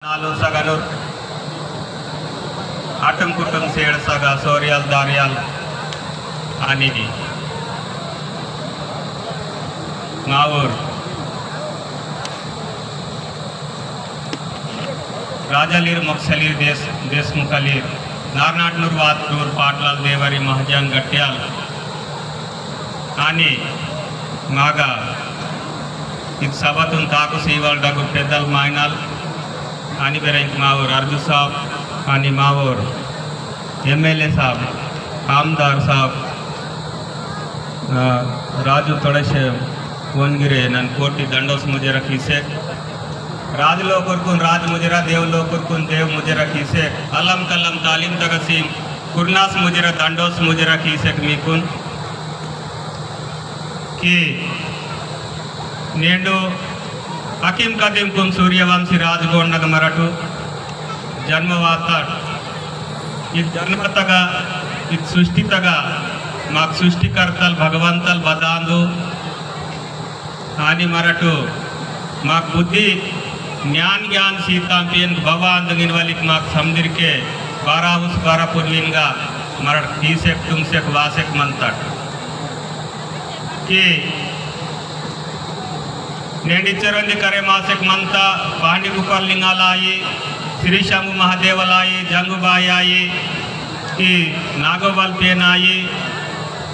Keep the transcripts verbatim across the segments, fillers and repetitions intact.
नालू सगनुर आटम कुटुम सेड़ सगा सोरियाल दारियाल आनिगी मावोर राजालीर मोक्सलीर देश देशमुखलीर नारनाटनूर वातनूर पाटलाल देवरी महाजन गट्याल आनी मागा इद सभातुन ताकु सीवाल डगु पेदल मायनाल आनी बेरेंक मावोर अर्जु साहब आनी मावोर एमएलए साहब, आमदार साहब, अ, राजू तोड़ेशे वनगिरे नन कोटि दंडोस मुजरा कीसे। राज लोकुरकुन राज मुजरा, देव लोकुरकुन देव मुजरा कीसे। अलम कलम तालीम तगसीम कुरनास मुजरा दंडोस मुजरा कीसे मीकुन। कि नेंडो हकीम कदीम कुन सूर्यवंशी राजगोंडग मरटु जन्म वाताट। इद जन्म तगा, इद सृष्टि तगा, माक सृष्टिकर्तल भगवंतल बदांदु। आनी मरटु माक बुद्धि ज्ञान ज्ञान सीताम पेन भगवान दंगिन वालिक माक समदिर के बारा उस बारा पुनविनगा मरट तीसेक तुमसेक वासेक मंतट। कि नेंडी चरंदी करे मासेक मंता, पहांदी कुपार लिंगाला आई, श्री शंभु महादेवला आई, जंगुबाई आई, कि नागोबाल पेन आई,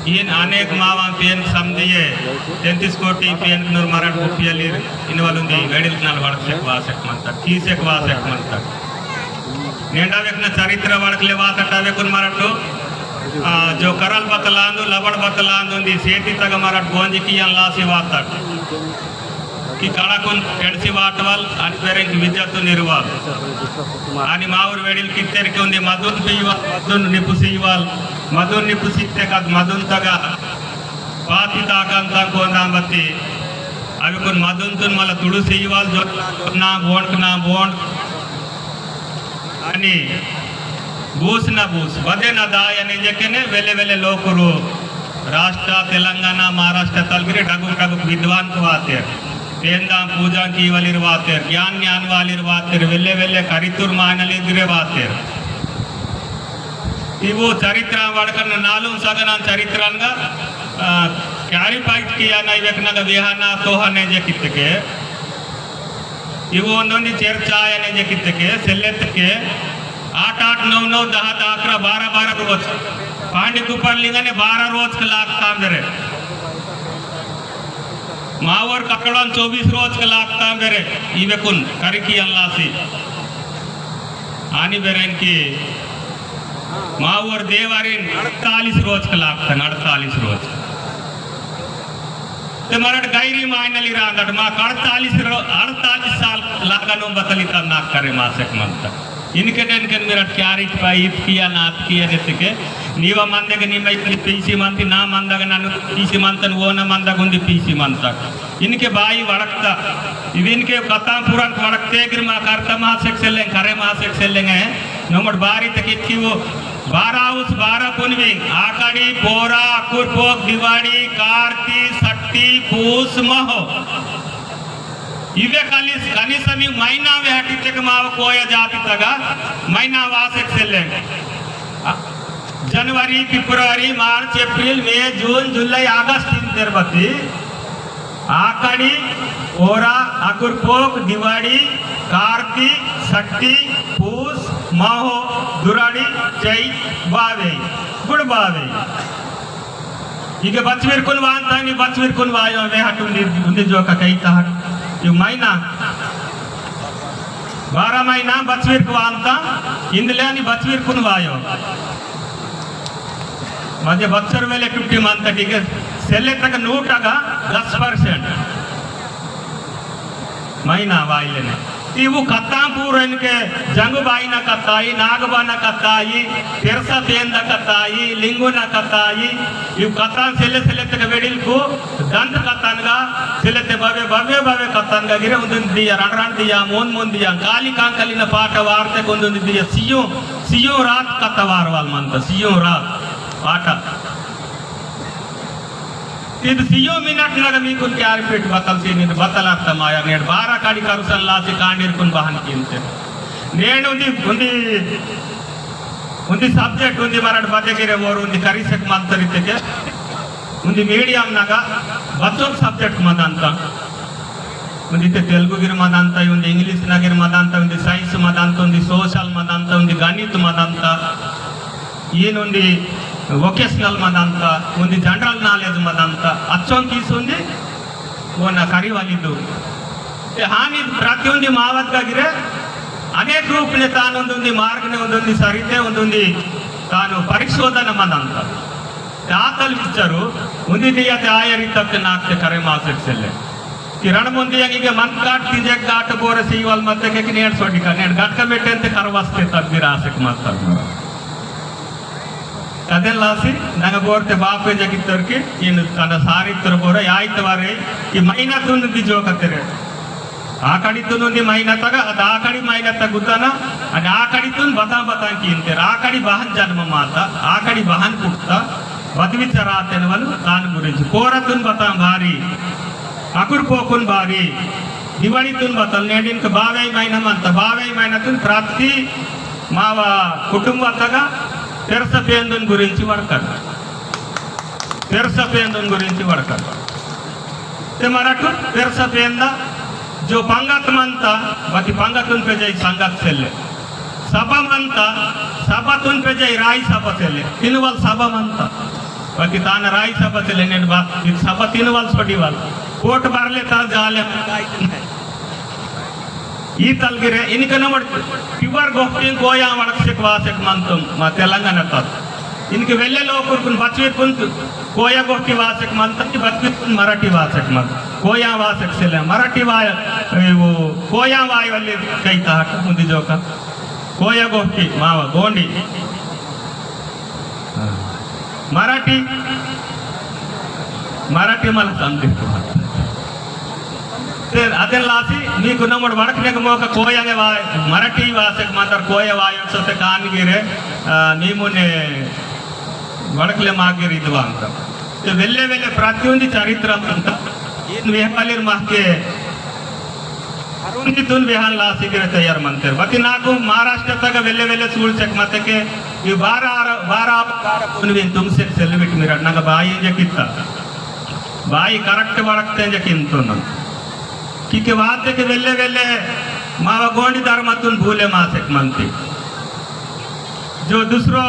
इन अनेक मावा पेन समदिये, तैंतीस कोटि पेन नूर मरट बुपियलीर, इन वालुंदी वेडिल नाल वड़क सेक वासेक मंता, की सेक वासेक मंता। नेंडा वेकना चरित्र वड़कले वातटा वेकुन मरटो, आ, जो करल बतलांदु, लबड़ बतलांदु, दी सेती तग मरट गोंजी कियन लासी वातट। कि कड़ाकुन पेंडसी वाटवाल, अनि पेरेंक विद्यातु निर्वाल। अनि माउर वेडिल कित्तेर के उंदी मदुन पीवाल, मदुन निपुसीवाल, मदुन निपुसीते कद मदुन तगा। पाती ताकन तंग कोंदाम बत्ती। अविकुन मदुन तुन मला तुड़ुसीवाल, जो ना बोंड, ना बोंड। अनि बूस ना बूस, बदे ना दाय अने जेकेने वेले वेले लोकुरु राष्ट्र, तेलंगाना, महाराष्ट्र तलगिरे डगुक डगुक विद्वान को आतेर। पेंदा पूजा की वालिर वातेर, ज्ञान ज्ञान वालिर वातेर, वेले वेले करितुर मानले गिरे वातेर। इवो चरित्र वड़कन नालुं सगनान चरित्रानगा, आ, clarify किया ना इवेकनगा वेहाना तोहने जे कितके। इवो ओंदोंदी चेर चाय अने जे कितके, सेलेत के, आठ आठ, नौ नौ, दहा दहा, अकरा, बारा बारा रोज। पांडी कुपर लिंगने बारा रोज के लागता मेरे। मावर ककड़न चौबीस रोज के लागता मेरे। इवेकुन करिकी अल्लासी। आनी बेरेंकी मावर देवारिन अड़तालीस रोज के लागता, अड़तालीस रोज। ते मरट गैरी मायनली रांदट मा अड़तालीस रो-, अड़तालीस साल लागनो बतली तब ना करे मासेक मंता। इनके टेन के मेरा क्यारिट पाई इत किया नात किया ने तिके। नीवा मंदे के नीमा इतनी पीसी मंती ना मंदा के नानु पीसी मंतन वो ना मंदा गुंदी पीसी मंता। इनके बाई वड़कता। इव इनके कथा पुराण वड़कते गिर मा करता मासेक सेलें, करे मासेक सेलें है। नमट बारी तक इतकी वो बारा उस बारा पुनवी, आकाड़ी, पोरा, अकुरपोक, दिवाड़ी, कार्ती, सक्ती, पूस, महो। इवे काली, काली समी महीना वे हटी तक माव कोया जाति तगा, महीना वासेक सेले। आ, जनवरी, फरवरी, मार्च, अप्रैल, मई, जून, जुलाई, अगस्त तीन तेरबती। आकाड़ी, ओरा, अकुरपोक, दिवाड़ी, कार्ती, सक्ती, पूस, माहो, दुराड़ी, चैत, बावे, गुड़ बावे। इके बचवीर कुन वांता नी बचवीर कुन वायो वे हट उन्दी, उन्दी जो का कई तहट। यू महीना, बारह महीना बचवीर कुन वांता, इंदले नी बचवीर कुन वायो। मजे बच्चर वेले टुट्टी मानता ठीक है, सेले तक नूट अगा दस percent महीना वाइले ने। इवु कत्ता पूरा इनके जंगुबाई ना कत्ताई, नागबा ना कत्ताई, तेरसा पेंदा कत्ताई, लिंगो ना कत्ताई, इवु कत्ता सेले सेले तक वेडिल को दंत कत्तानगा, सेले ते बवे, बवे, बवे कत्तानगा, गिरे उन्दुन दिया, रण रण दिया, मोन मोन दिया, काली कांकली ना पाटा वारते को उन्दुन दिया, सियो सियो रात कत्ता वारवाल मंता, सियो रात पाटा। इद सियो मिनट नग मीकुन क्यार पीट बतल सी निद बतल अर्थ माया नेड बारा काड़ी करुसल लासी कांडीर कुन बहन कीमते। नेंड उन्दी, उन्दी, उन्दी subject उन्दी मरट बदेगिरे ओर उन्दी करिसेक मंतरितेके, उन्दी medium नगा बच्चोन subject मदंता। उन्दी ते तेलुगु गिर मदंता, उन्दी English नगिर मदंता, उन्दी science मदंता, उन्दी social मदंता, उन्दी गणित मदंता, ईन उन्दी vocational मदंता, उन्दी general knowledge मदंता, अच्चोन कीस उन्दी ओना करिवालिदु। ते हानि प्रतियोंदी मावत का गिरे अनेक रूप ने तान उन्दुंदी मार्ग ने उन्दुंदी सरिते उन्दुंदी तानु परिशोधन मनंत। ते आतल विचरु उन्दी दिया ते आयरी तक नाक ते करे मासेक सेले। कि रण मुंदी यंगी के मन काट तीजे काट बोरे सीवाल मत के कि नेट सोटी का नेट गाट का मेटेन ते करवास्ते तब गिरासेक मत तब। कदेल लासी नंग बोरते बापे जगित्तर के इन तन सारी तर बोरे आयत वारे कि महीना तुन दी जो कतेरे। आकड़ी तुन दी महीना तक, अद आकड़ी महीना तक गुताना, अद आकड़ी तुन बता बता की इंतेर। आकड़ी बहन जन्म माता, आकड़ी बहन पुट्टा, बत विचारातेन वल तान गुरिंच। पोरा तुन बता भारी, अकुर पोकुन भारी, दिवाली तुन बतल नेडिन के बावे महीना मंता, बावे महीना तुन प्राप्ति मावा कुटुंब तगा पेरसा पेंदुन गुरिंची वड़कन। पेरसा पेंदुन गुरिंची वड़कन। ते मराठू पेरसा पेंदा जो पंगत मंता, बती पंगतुन पेजाई संगत सेल्ले। सभा मंता, सभातुन पेजाई राई सभा सेल्ले। तिनवल सभा मंता। बती तान राई सभा सेल्ले नेट बा, इत सभा तिनवल सोडीवल। कोट बारले ता जाले। ई तलगिरे इनके नमड़ pure गोष्टी कोया वड़कसेक वासेक मंतम मा तेलंगाना तल। इनके वेल्ले लोकुरकुन बचवीरकुन कोया गोष्टी वासेक मंतम, बचवीरकुन मराठी वासेक मंत। कोया वासेक सेले मराठी वाय, ए, वो कोया वाय वाले कई ताट मुंदी जोका। कोया गोष्टी मावा गोंडी। मराठी, मराठी मला समझे। ते अदेन लासी, मी कुन्नमड़ वड़कने के मोका कोयांगे वा-, मराठी वासेक मातर कोया वायो सते कान गिरे, आ, मी मुने वड़कले मागिर इदवांग। ते वेल्ले वेल्ले प्रतियोंदी चरित्र मंता, इन वेहवालिर महके अरुंधीतुन बेहान लासी गिरे तैयार मंतेर। बती नाकु महाराष्ट्र तक वेल्ले वेल्ले सूल सेक मतेके, ये बारा आर-, बारा आप-, बारा पुनविन तुम सेक सेलिब्रेट मिरट नंग बाई इंजे कित्ता। बाई correct वड़कते इंजे किंतु नंग। किके वाते के वेल्ले वेल्ले मावा गोंडी धर्मतुन भूले मासेक मंती। जो दूसरो,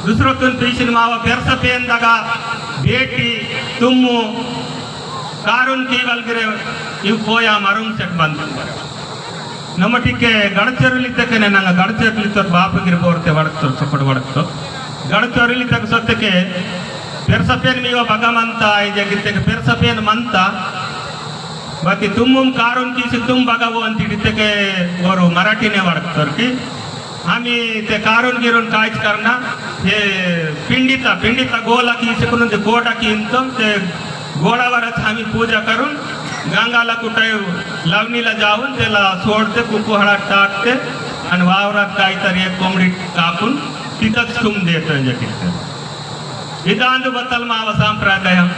दूसरो तुन पीछिन मावा पेरसा पेन दगा बेटी, तुम्मु, कारुन की वलगिरे, इव कोया मरुम सेक बंद। नमटिके गड़चरुली तकने नंग गड़चरुली तोर बाप गिर बोरते वड़कतोर, चपड़ वड़कतोर। गड़चरुली तक सत्य के पेरसा पेन मीवा बगा मंता, आई जगिते के पेरसा पेन मंता। बाकी तुम मुम कारुन की से तुम बगा वो अंतिटी तके वरु मराठी ने वड़कतोर की। आमी ते कारुन गिरुन कायच करना, ते पिंडिता, पिंडिता गोला कीसेकुन ते गोडा कींतोम, ते गोडा वरच आमी पूजा करुन, गंगाला कुटाय लवनीला जाऊन, तेला सोडते, कुकु हड़ा टाकते, अन वावरात कायतरी एक कोंबडी कापुन, तितच तुम देते जकिते। इदांदु बतल मावा सांप्रदायम।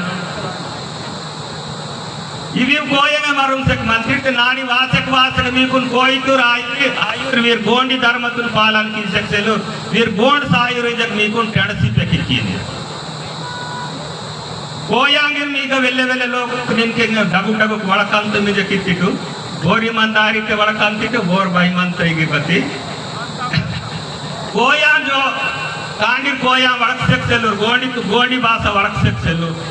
इवी कोयंगे मरुम सेक मंदिर ते नानी वासेक वासेक मीकुन कोईतुर आयुर, आयुर वीर गोंडी धर्मतुन पालन की सेक सेलुर, वीर गोंड सायुर जग मीकुन टेंडसी पे किकीने। कोयांगिर मीगा वेल्ले वेल्ले लोग निनके डगु डगु वड़कंत मिजे कित्तिटु, बोरी मंदारी ते वड़कंतिटु, बोर बाई मंत इगी बती। कोयां जो कांडी कोयां वड़क सेक सेलुर, गोंडी तु गोंडी भाषा वड़क सेक सेलुर।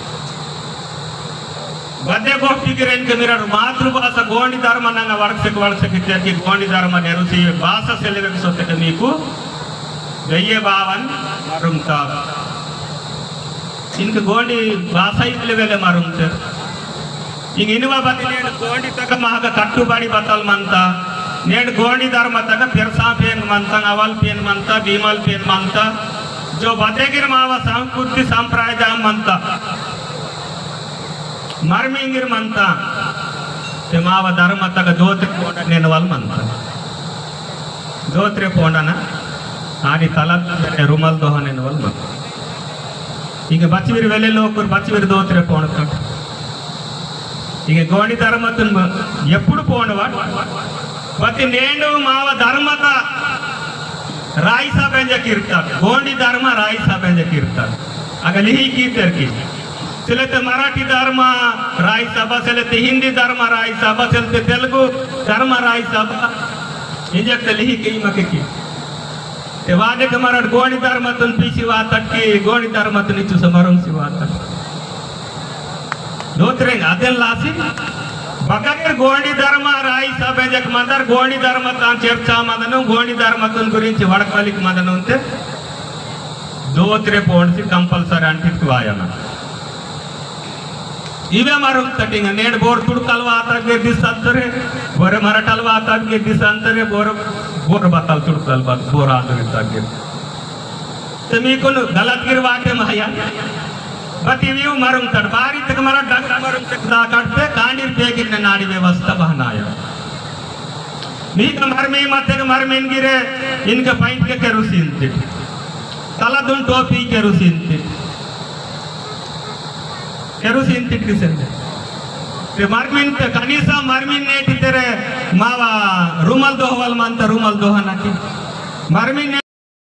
बद्दे गोष्टी गिरेन के मेरा मातृभाषा गोंडी धर्म नंगा वड़क सेक वड़क सेक इत्या की गोंडी धर्म नेरुसी भाषा सेलेवे के सोते के मीकु गइये बावन मरुमता। इनके गोंडी भाषा इतले वेले मरुमते। इंग इनवा बति नेंड गोंडी तक महग कट्टुबड़ी बतल मंता। नेंड गोंडी धर्म तक पेरसा पेन मंता, अवल पेन मंता, भीमल पेन मंता। जो बदेगिर मावा संस्कृति संप्रदाय मंता। मर्मिंगिर मंता, ते मावा धर्म तक दोत्रे पोंडा नेनवल मंता। दोत्रे पोंडाना, आनी तलत रुमाल दोहा नेनवल मंता। इंगे बच्चवीर वेले लोकुर बच्चवीर दोत्रे पोंडता। इंगे गोंडी धर्मतुन एप्पुडु पोंडवा। बति नेंडु मावा धर्म राई सभा इंजेके इरता, गोंडी धर्म राई सभा इंजेके इरता। अगा लिही कीतेर की। सिलेते मराठी धर्म राई सभा, सिलेते हिंदी धर्म राई सभा, सिलेते तेलुगु धर्म राई सभा। इंजेके ते लिही कीमके की। ते वादेके मरट गोंडी धर्मतुन पीसी वातट की, गोंडी धर्मतुन इच्चुस मरुम सी वातट। दोत्रेंग अदेन लासी बगैर गोंडी धर्म राई सभा इंजेके मंदर, गोंडी धर्मतान चर्चा मंदनु, गोंडी धर्मतुन गुरिंची वड़कवलिक मंदनु उंते दोत्रे पोंडसी compulsory अंटित वायना। इवे मरुम तटिंग नेड बोर तुड़कल वाता गे दिसंतरे, बोरे मरटल वाता गे दिसंतरे, बोर, बोर बतल तुड़कल बत, बोर आदरी तगे। ते मीकुन गलत गिर वाटे माया। बती व्यू मरुम तड़ बारी तक मरा डंग मरुम तक दा काटते कांडीर बेगिन ने नाड़ी व्यवस्था बहनाया। मी का मरमी मते के मरमीन गिरे इनके पैंट के केरोसिन तिट। तला दुन टोपी केरोसिन तिट। केरोसिन तिट किसे ने। ते मरमीन ते कनीसा मरमीन नेटी तेरे मावा रुमाल दोहवाल मानता रुमाल दोहना की। मरमीन ने